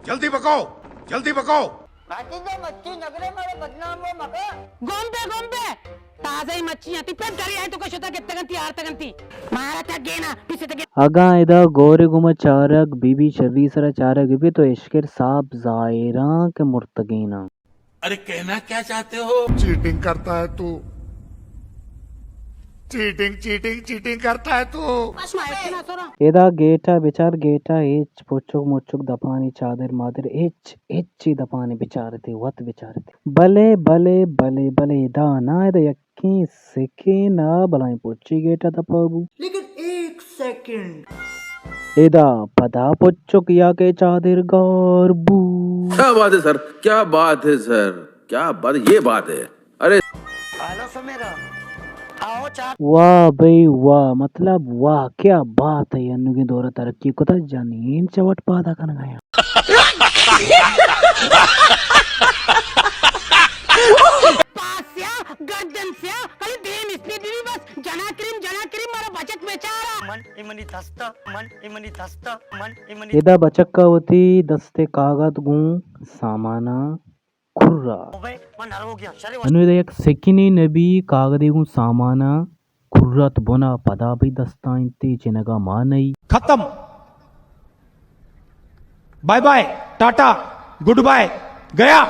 جلدی بکو، جلدی بکو۔ ماتی تو مچی نگرے مارے بدنام وہ مکا۔ گوم بے، گوم بے۔ تازہ ہی مچی آتی، پھر دریا ہے تو کا شتا گتگنتی، آرتگنتی۔ مارا تک گینا، پیسے تک۔ اگاں ادا گورے گوما چارگ بی بی، شری سرا چارگ بی تو اشکر صاحب ظاہراں کہ مرتگیناں۔ ارے کہنا کیا چاہتے ہو؟ چیٹنگ کرتا ہے تو، چیٹنگ، چیٹنگ، چیٹنگ کرتا ہے تو۔ ادا گیٹ ء بچار، گیٹ ء ہچ پچک مچک دپانی چادر مادر ہچ، ہچی دپانی بچارتے، وت بچارتے۔ بلے، بلے، بلے، بلے، ادا نا، ادا یکیں سکین ء بلائیں پچی گیٹ ء دپا بو۔ لیکن ایک سیکنڈ۔ ادا پدا پچک یا کہ چادر گار بو۔ کیا بات ہے سر، کیا بات ہے سر، کیا بات، یہ بات ہے۔ ارے۔ واہ بھئی واہ، مطلب واہ، کیا بات ہے، انوگیں دور ء ترقی کتا، جنین چوٹ پادا کنگا یا۔ پاس سیاہ، گردن سیاہ، خالی دیم اسپیڈ نہیں بس، جنا کریم، جنا کریم، مارا بچک بیچارہ۔ من، اے منی دستا، من، اے منی دستا، من، اے منی ادا بچک ء وتی دست ء کاگد گوں سامانا کرا۔ اوبے، من نر ہو گیا، شرے وش۔ انو ادا یک سکنے نبی کاگدے گوں سامانا کرت بنا پدا بھئی دستائیں تے جنگا ما نئی۔ ختم۔ Bye bye, tata, good bye, گیا۔